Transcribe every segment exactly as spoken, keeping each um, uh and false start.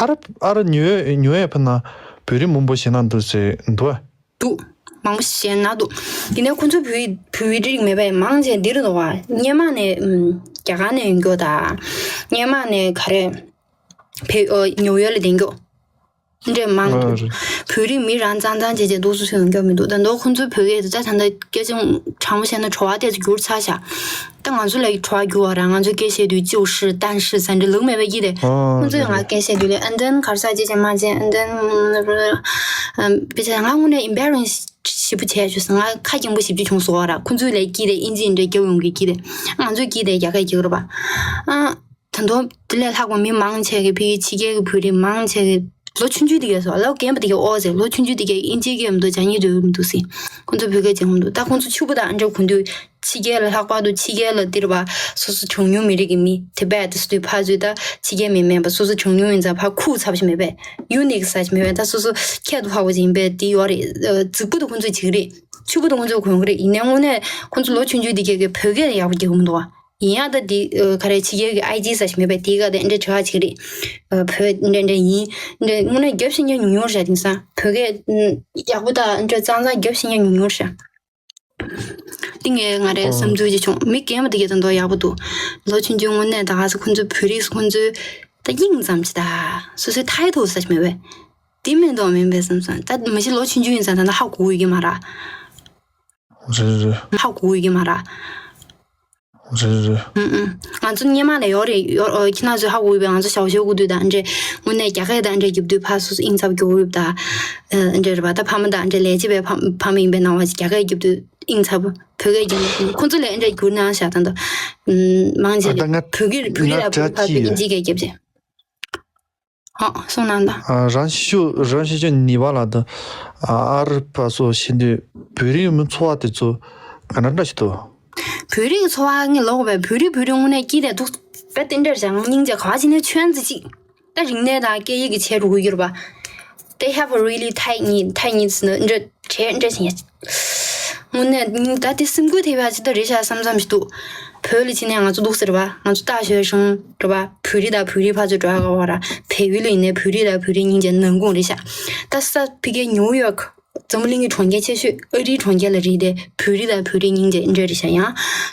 ཨ་ར་ཨ་ར་ཉུ་ཡོག་ཉུ་ཡོག་ཕེབས་ན་བོད་རིགས་མང་པོ་ཞེད་སྣང་འདུག་ཟེར་འདུག་ཨ། འདུག་མང་པོ་ཞེད་སྣང་འདུག་ཡིན་ནའི་ཁོང་ཚོ་བོད་བོད་རིགས་མེད་པའི་མང་ཆེ་འདིར་འདུག་བ། སྔོན་མ་ནས་ཨམ། རྒྱ་གར་ནས་ཡོང་རྒྱུ་དང་། སྔོན་མ་ནས་ག་རེ། བོད་ཨོ་ཉུ་ཡོག་ལ་བསྡད་རྒྱུ། འདྲེ་མང་འདུག་ཨ་རེད། བོད་རིགས་མི་རང་ཙང་ཙང་བྱས་བྱས་འདུག་སུ་སུ་ཡོང་རྒྱུ་མི་འདུག་ད་དུང་ཁོང་ཚོའི་བོད་སྐད་དེ་ད་ད་ལྟ་སྐད་ཆ་དྲང་པོ་བཤད་ན་བྲོ་བ་དེ་ཚོ་འགྱུར་ཚར་ཤག་ད་ང་ཚོ་ལ་བྲོ་བ་འགྱུར་བ་ར། ང་ཚོ་སྐད་བཤད་དུས་ཅིའུ་ཧྲི་ཏན་ཧྲི་ཟེར་འདྲ་ལུགས་མེད་པ་སྐྱིད་དེ། ཨ་ཁོང་ཚོས་རེད། ང་སྐད་བཤད་དུས་ལས་ཨན་ཏན་གར་ས་ཅེ་ཅེ་མ་ཅེ་ཨན་ཏན་བི་ཅེ་ང་དངོས་གནས་ཨིམ་པེ་རེ་སི་ཞིབ་པོ་བྱས་བྱུང་སོང་། ང་ཁ་སྐྱེངས་པོ་ཞིབ་ཅིག་བྱུང་སོང་བ་ར། ཁོང་ཚོས་ལས་སྐྱིད་དེ་ཨིན་ཇི་འདྲ་རྒྱབ་ཡོང་གི་སྐྱིད་དེ། ང་ཚོས་སྐྱིད་དེ་རྒྱ་སྐད་སྐྱིད་ར་བ། ཨ། ད་དུང་དེ་ལས་ལྷག་པ་མི་མང་ཆེ་གི་ཕི་ཕྱི་རྒྱལ་གི་བོད་རིགས་མང་ཆེ་གི་ལོ་ཆུང་ཆུང་དེ་གས་སོ་ལོ་རྒན་པ་དེ་གས་ཨོ་ཟེར། ལོ་ཆུང་ཆུང་དེ་གས་ཨིན་ཇི་སྐད་མི་འདུག་ཇ་ཉི་འདུག་མི་འདུག་ཟེར། ཁོང་ཚོ་བོད་སྐད་ཅིག་མི་འདུག་ད་ཁོང་ཚོ་ཕྱུག་པོ་དང་ཨ་འདྲ་གོ་དུས་ཕྱི་རྒྱལ་ལ་ལྷག་པར་དུ་ཕྱི་རྒྱལ་ལ་འདིར་བ་སོ་སོ་གྲངས་ཉུང་མི་རིགས་ཀྱི་མི་དེ་བས་དེ་སུ་དུས་ཕར་ཚུར་ད་ཕྱི་རྒྱལ་མི་མེད་པ་སོ་སོ་གྲངས་ཉུང་ཡིན་ཙང་ཕར་ཁུག་ཚབ་ཞིག་མེད་པས་ཡུ་ནིག་ས་ཞིག་མེད་པས་ད་སོ་སོ་ཁྱད་དུ་འཕགས་པ་ཅིག་ཡིན་པས་དེ་ཡོད་རེད། རྫིག་པོ་དུ་ཁོང་ཚོས་བྱེད་ཀྱི་རེད། ཕྱུག་པོ་དུ་ཁོང་ཚོས་གོན་གྱི་རེད། ཡིན་ནའི་དངོས་གནས་ཁོང་ཚོ་ལོ་ཆུང་ཆུང་དེ་གས་ཀྱི་བོད་སྐད་ཡག་པོ་རྒྱག་གི་མི་འདུག་བ། ཡིན་ཡང་ད་འདི་ཨ་ག་རེ་ཕྱི་རྒྱལ་གྱི་ཨའི་ཇི་ས་ཞིག་མེད་པས་དེའི་སྒང་དེ་འདྲ་དྲི་བ་བྱེད་ཀྱི་རེད། ཨ་བོད་འདྲ་འདྲ་ཡིན་འདྲ་དངོས་གནས་རྒྱབ་ཤེས་མཁན་ཉུང་ཉུང་རེད་དེང་སང་བོད་སྐད་ཨ་ཡག་པོ་དང་འདྲ་གཙང་གཙང་རྒྱབ་ཤེས་མཁན་ཉུང་ཉུང་རེད། འདི་ངས་ང་རའི་ཨོ། བསམ་ཚུལ་ཅིག་བྱུང་། མི་རྒན་པ་དེ་གས་ད་མདོག་ཡག་པོ་འདུག་ལོ་ཆུང་ཆུང་དངོས་གནས་ད་ག་ས་ཁོང་ཚོའི་བོད་རིགས་ཁོང་ཚོའི་ད་དབྱིངས་ཙམ་ཅིག་ད་སོ་སོའི་ཐའི་ཐོག་ས་ཞིག་མེད་པས། དེ་མིན་འདུག་མིན་པས་བསམ་སོང་། ད་མ་གཞི་ལོ་ཆུང་ཆུང་ཡིན་ཙང་ད་ད་ཧ་གོ་གི་མ་ར། རེད་རེད། ཧ་གོ་གི་མ་ར། རེད་རེད། ཨུ་ཨུ། ང་ཚོ་སྔོན་མ་ནས་ཡོད་རེད་ཡོད། ཨོ་ཁྱེད་རང་ཚོས་ཧ་གོ་གི་བས། ང་ཚོ་ཞའོ་ཞའོ་གོ་དུས་ད་འདྲེ་དངོས་གནས་རྒྱ་སྐད་ད་འདྲེ་རྒྱབ་དུས་ཕར་སོ་སོ་ཨིན་ཚབ་རྒྱོ་གི་ད་འདྲེ་རེད་པ། ད་ཕ་མ་ད་འདྲེ་ལས་བྱེད་པའི་ཕ་ཕ་མ་ཡིན་པའི་སྣང་བ་ཞིག་རྒྱ་སྐད་རྒྱབ་དུས་ཨིན་ཚབ་བོད་སྐད་རྒྱབ་ཁོང་ཚོ་ལས་འདྲེ་རྒྱུར་སྣང་ཤག་ད་འདུག་མང་ཆེ་ལས་ད་ང་བོད་སྐད་བོད་སྐད་ལ་ང་བོད་ཕར་ཚུར་ཨིན་ཇི་སྐད་རྒྱབ་ཅེ། ཨོ་གསུངས་གནང་དང་། ཨ་རང་ཤི་ཤུ་རང་ཤི་ཤུ་ནི་བ་ལ་དང་ཨ་རི་པ་སོགས་ཤི་དུས་བོད་རིགས་མི་འཚོ་བ་དེ་ཚོ་ག་འདྲ་འདྲ་ཞིག་འདུག་བོད་རིགས་འཚོ་བ་ངས་ལོག་པའི་བོད་རིགས་བོད་རིགས་དངོས་གནས་སྐྱིད་དེ་འདུག་པ་དེ་འདྲ་ཞང་སྙིང་རྗེ་ག་བ་ཅི་ནས་ཆོན་ཙི་ཅིག་ད་རིག་གནས་དང་སྐད་ཡིག་གི་ཆེད་རུ་གུ་ཡོད་པ། They have a really tight knit, tight knit ནི་འདྲ་བྲལ་འདྲ་ཞིག་ཡིན། དངོས་གནས་ད་དེ་སེམས་འགུལ་ཐེབས་ཡ་ཅི་ད་རེད་ཤག་བསམ་བསམ་ཞིག་འདུག་བོད་ལ་ཕྱིན་ནས་ང་ཚོ་འདུག་ཟེར་བ། ང་ཚོ་ལྟ་ཞོལ་བྱུང་རེད་བ། བོད་རིགས་དང་བོད་རིགས་ཕར་ཚུར་འགྲོ་ཡ་ག་བ་ར། བལ་ཡུལ་ལ་ཡིན་ནའི་བོད་རིགས་དང་བོད་རིགས་སྙིང་རྗེ་ནང་ཁུངས་རེད་ཤག་ད་ས་ཕི་གའི་ནིའུ་ཡོག་འཛམ་བུ་གླིང་གི་གྲོང་ཁྱེར་ཆེ་ཤོས་ཨ་རིའི་གྲོང་ཁྱེར་ལ་རེད་དེ། བོད་རིགས་དང་བོད་རིགས་སྙིང་རྗེ་འདྲ་རེད་ཤག་ཡང་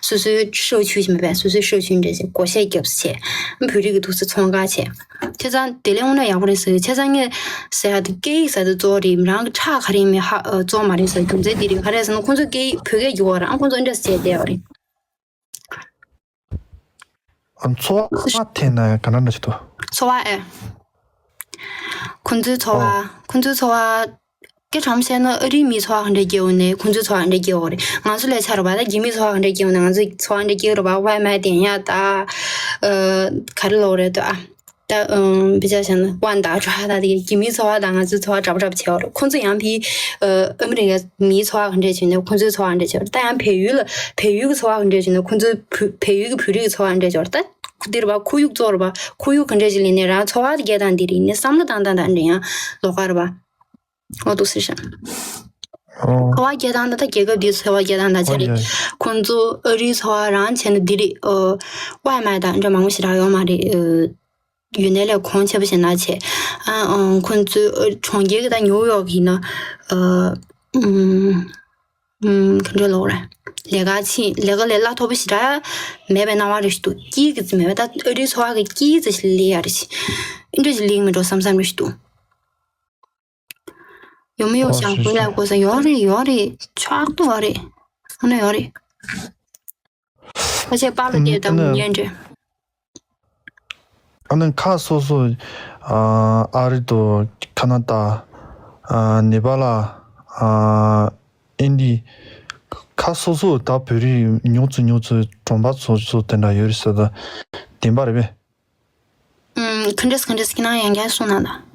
སོ་སོའི་ཤོག་ཆུ་ཞིག་མེད་པས། སོ་སོའི་ཤོག་ཆུ་འདྲ་ཞིག་སྒོར་གཞས་རྒྱབ་ས་བྱས། བོད་རིགས་ཀྱི་འདུག་ས་ཚོང་ཁང་བྱས། བྱས་ཙང་དེ་ལས་དངོས་གནས་ཡག་པོ་རེད་ཟེར། བྱས་ཙང་ངས་ཟེར་ཡ་དེ་སྐད་ཡིག་ཟེར་དེ་གཙོ་བོ་རེད། རང་གི་ཁྲག་ག་རེ་ཡིན་མིན་ཧ་གཙོ་བོ་མ་རེད་ཟེར། རྒྱུ་མཚན་དེ་རེད། ག་རེ་ཟེར་ན་ཁོང་ཚོ་སྐད་ཡིག་བོད་སྐད་རྒྱུག་པ་རེད། ཨ་ཁོང་ཚོ་འདྲ་ཟེར་བསྡད་ཡོད་རེད། ཨ་འཚོ་བ་ཐད་ན་ག་འདྲ་འདྲ་ཞིག་འདུག་འཚོ་བ་ཨེ། ཁོང་ཚོའི་འཚོ་བ། ཨོ། ཁོང་ཚོའི་འཚོ་བ། སྐད་གྲགས་བཤད་ན་ཨ་རིའི་མིའི་འཚོ་བ་ག་འདྲ་སྐྱེལ་འོང་ནས་ཁོང་ཚོའི་འཚོ་བ་ག་འདྲ་སྐྱེལ་འོང་རེད། ང་ཚོ་ལས་ཆ་རུ་བ་ད་རྒྱ་མིའི་འཚོ་བ་ག་འདྲ་སྐྱེལ་འོང་ནས་ང་ཚོའི་འཚོ་བ་ག་འདྲ་སྐྱེལ་རུ་བ་ཝའི་མའི་དེན་ཡ་ད། ཨ་ག་རེ་ལོག་རེད་ད། ཨ་ད་ཨམ་བི་ཅ་བྱས་ན་ཝན་ད་ཁྲ་ད་དེ་རྒྱ་མིའི་འཚོ་བ་དང་ང་ཚོའི་འཚོ་བ་འདྲ་པོ་འདྲ་པོ་བྱེད་འོང་རེད། ཁོང་ཚོ་ཡང་ཕི་ཨ་ཨ་མི་རི་ཀ་མིའི་འཚོ་བ་ག་འདྲ་བྱས་ནས་ཁོང་ཚོའི་འཚོ་བ་ག་འདྲ་བྱེད་འོང་རེད། ད་ཡང་བལ་ཡུལ་ལ་བལ་ཡུལ་གི་འཚོ་བ་ག་འདྲ་བྱས་ནས་ཁོང་ཚོའི་བོད་བལ་ཡུལ་གི་བོད་རིགས་ཀྱི་འཚོ་བ་ག་འདྲ་བྱེད་འོང་རེད། ད། ཁུ་དེར་བ་ཁོར་ཡུག་གཙོ་བོར་བ་ཁོར་ཡུག་ག་འདྲ་ཞིག་ལས་ནས་རང་འཚོ་བ་དེ་སྐྱེལ་སྟངས་དེ་རིག་ནས་བསམ་བློ་བཏང་སྟངས་དང་འདྲ་ཡང་ལོགས་ཀ་རེད་བ། འོ་འདུག་ཟེར་ཤག་ཨོ། འཚོ་བ་སྐྱེལ་སྟངས་ད་ལྟ་རྒྱལ་ཁབ་འདིའི་འཚོ་བ་སྐྱེལ་སྟངས་དང་ཆ་ཨོ་རེད། ཡ། ཁོང་ཚོ་ཨ་རིའི་འཚོ་བ་རང་བྱས་ན་འདི་རེད། ཨོ། ཝའི་མའི་དང་འདྲ་མང་པོ་ཞིག་རག་ཡོད་མ་རེད། ཨོ། ཡོད་ནའི་ལས་གོང་ཆེ་པོ་ཞིག་ན་བྱས། ཨ་ཨང་ཁོང་ཚོའི་ཨ་གྲོང་ཁྱེར་གི་ད་ནིའུ་ཡོག་ཡིན་ན། ཨ་ཨུམ། ཨུམ། ག་འདྲ་ལབ་དགོས་རེད། ལས་ཀ་ཕྱིན་ལས་ཀ་ལས་གླ་མཐོ་པོ་ཞེ་དྲག་མེད་པའི་སྣང་བ་རེ་ཞིག་འདུག་སྐྱིད་ཀི་ཙི་མེད་པ་ད་ཨ་རིའི་འཚོ་བ་གི་སྐྱིད་ཙི་ཞིག་ལས་ཡ་རེ་ཞིག་ཨིན་འདྲ་ཞིག་ལས་མི་འགྲོ་བསམ་བསམ་རེ་ཞིག་འདུག་ཡོང་མི་ཡོང་ཨོ་ཤང་ཤི་བུ་ལ་ཤི་གོ་ས་ཡོད་རེད་ཡོད་རེད་ཆག་ཏུ་བ་རེད། ཨ་ན་ཡོད་རེད། ཁ་ཆེ་པཱ་ལགས་ཀྱིས་ད་ཨ་ན་མི་ཉན་འདྲ། ཨ་ནི་ཁ་སོ་སོ། ཨ་ཨ་རི་དང་ཁ་ན་ཏ། ཨ་ནེ་པ་ལ། ཨ་ཨིན་ཌི། ཁ་སོ་སོ་ད་བོད་རིགས་ཉུང་ཙམ་ཉུང་ཙམ་གྲོང་པ་སོ་སོ་དེ་འདྲ་ཡོད་རེད་ཟེར་ད། བདེན་པ་རེད་པས། ཨུམ། ག་འདྲས་ག་འདྲས་ཁྱེད་རང་ཡང་བསྐྱར་གསུངས་གནང་དང་།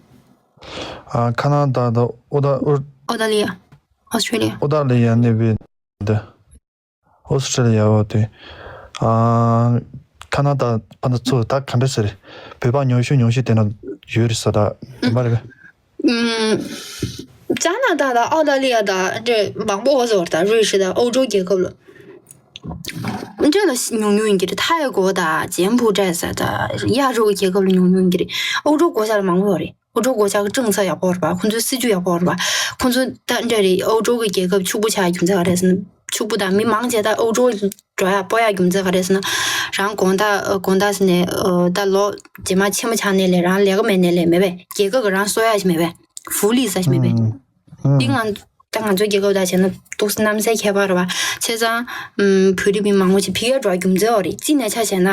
ཨ་ཁ་ན་ཏ་དང་ཨོ་ད་ཨོ། ཨོ་ད་ལི་ཡ། ཨོ་སི་ཊྲེ་ལི་ཡ། ཨོ་ད་ལི་ཡ་ནེ་པའི་འདི། ཨོ་སི་ཊྲེ་ལི་ཡ་འོ་དེ། ཨ་ཁ་ན་ཏ་ཕ་ན་ཚོ་ད་ག་འདྲ་ཟེར། བོད་པ་ཉུང་ཤོས་ཉུང་ཤོས་དེ་ན་ཡོད་རེད་ཟེར་ད་ཡིན་པ་རེད་པས། ཨུམ། ཅ་ན་ཏ་དང་ཨོ་ད་ལི་ཡ་དང་འདྲ་མང་པོ་འོ་ཟེར་བ་དང་རུས་ཤི་དང་ཨོ་ཇོ་རྒྱལ་ཁབ་ལ། འདྲ་ ལ་ཉུང་ཉུང་ཡིན་གྱི་རེད། ཐའེ་གོ་དང་ཇེམ་བུ་ཏྲ་ས་དང་ཡ་རོ་གི་རྒྱལ་ཁབ་ལ་ཉུང་ཉུང་ཡིན་གྱི་རེད། ཨུ་ཚུགས་གོ་ས་ལ་མང་པོ་ཡོད་རེད། ཨུ་ཚུགས་གོ་ས་གི་ཀྲུང་ཚ་ཡག་པོ་རེད་པ། ཁོང་ཚོའི་སྲིད་ཇུས་ཡག་པོ་རེད་པ། ཁོང་ཚོ་ད་འདྲ་རེད། ཨུ་ཚུགས་གི་རྒྱལ་ཁབ་ཕྱུག་པོ་ཆགས་རྒྱུ་མཚན་ག་རེད་ཟེར་ན། ཕྱུག་པོ་དང་མི་མང་ཆེ་ད་ཨུ་ཚུགས་འགྲོ་ཡག་སྤོ་ཡག་རྒྱུ་མཚན་ག་རེད་ཟེར་ན། རང་དགོང་དག་དགོང་དག་ཟེར་ནས་ད་ལོ་རྗེས་མ་ཆེན་པོ་ཆགས་ནས་ལས་རང་ལས་ཀ་མེད་ནས་ལས་མེད་པས། རྒྱལ་ཁབ་ཀྱི་རང་གསོ་ཡག་ཞིག་མེད་པས། ཧྥུ་ལི་ས་ཞིག་མེད་པས། འདི་ང་ད་ང་ཚོའི་རྒྱལ་ཁབ་དང་བྱས་ན་ཏོག་ཙམ་གནམ་སའི་ཁྱད་པར་རེད་པ། བྱས་ཙང་ཨམ་བོད་རིགས་མི་མང་པོ་ཞིག་ཕ་གིར་འགྲོ་རྒྱུ་མཚན་ཡོད་རེད། གཅིག་ནས་ཆ་བཞག་ན་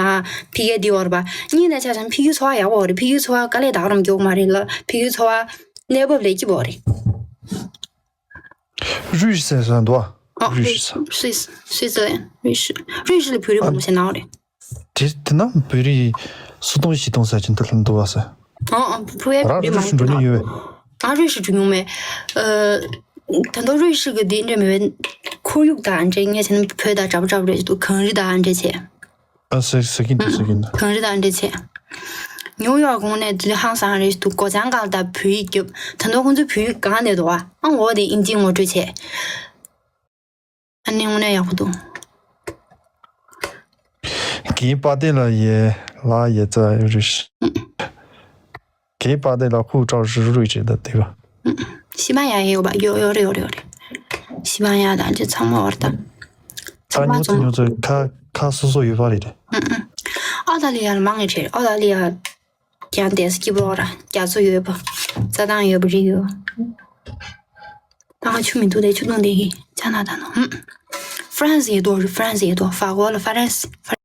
ཕ་གིའི་འདི་ཡོད་རེད་པ། གཉིས་ནས་ཆ་བཞག་ན་ཕ་གིའི་འཚོ་བ་ཡག་པོ་ཡོད་རེད། ཕ་གིའི་འཚོ་བ་དཀའ་ལས་ད་ག་རང་མགྱོགས་མ་རེད་ལ། ཕ་གིའི་འཚོ་བ་གནས་བབ་ལས་སྐྱིད་པོ་རེད། རུས་ཟེར་ས་འདུག་ཨ། ཨ་རུས་ཟེར་ས། སུད་སི། སུད་སི་ལན། རུས་ཧྲི། རུས་ཧྲི་ལ་བོད་རིགས་མང་པོ་ཞིག་ན་འོ་རེད། དེ་དེ་ན་བོད་རིགས་སུམ་སྟོང་བཞི་སྟོང་ཟེར་གྱིན་འདུག་ལ་འདུག་བ་ཟེར། ཨ་ཨ་བོད་རིགས་མང་པོ་ཞིག་འགྲོ་མྱོང་ཡོད་པས། ང་རུས་ཧྲི་འགྲོ་མྱོང་མེད། ཨ་ད་དུང་རུས་ཧྲི་གི་དེ་འདྲ་མེད་པའི་ཁོར་ཡུག་དང་འདྲ་ངས་བྱས་ན་བོད་དང་འདྲ་པོ་འདྲ་པོ་རེད་འདུག་གངས་རི་དང་འདྲ་བྱས། ཨ་ཟེར་ཟེར་གྱིན་འདུག་ཟེར་གྱིན་འདུག་གངས་རི་དང་འདྲ་བྱས། ཉིའུ་ཡོག་གོང་ནས་དེ་ཧང་སང་རེད་འདུག་སྒོ་བྱང་སྒང་ལ་ད་བོད་ཡིག་རྒྱབ། ད་དུང་ཁོང་ཚོས་བོད་ཡིག་སྒང་ནས་འདུག་ཨ། ཨ་འོ་དེ་ཨིན་ཇི་ངོ་སྤྲོད་བྱས། ཨ་ནི་དངོས་གནས་ཡག་པོ་འདུག་རྒན་དཔལ་ལྡན་ལགས་ཡི་ལགས་ཡི་རྩ་རུས། རྒན་དཔལ་ལྡན་ལགས་ཁུག་ཀྲང་རུས་རུས་བྱེད་ད་དེ་བ། ཤི་པན་ཡ་ཡོད་པ་ཡོད་ཡོད་རེད་ཡོད་རེད་ཡོད་རེད། ཤི་པན་ཡ་དང་ཅི་ཚང་མ་བར་ད། ད་ཚང་མ་ཉོ་ཚོ་ཚང་མ་ཉོ་ཚོ་ཁ་ཁ་སོ་སོ་ཡོད་པ་རེད། ཨ་ད་ལི་ཡ་ལ་མང་ངེ་ཁྲེལ་ཨ་ད་ལི་ཡ། ཀྱང་དེ་སྐྱིད་པོ་ར་རྒྱ་མཚོ་ཡོད་པ། རྩྭ་ཐང་ཡོད་པ་རི་ཡོད། ད་ང་ཆུ་མི་འདུག་དེ་ཆུ་འཐུང་བསྡད་ཀྱི་ཅ་ན་ད་ནོ། ཧུམ། ཧྥ་རན་སི་ཡེ་དོ་རི་ཧྥ་རན་སི་ཡེ་དོ་ཧྥ་གོ་ལ་ཧྥ་རན་སི།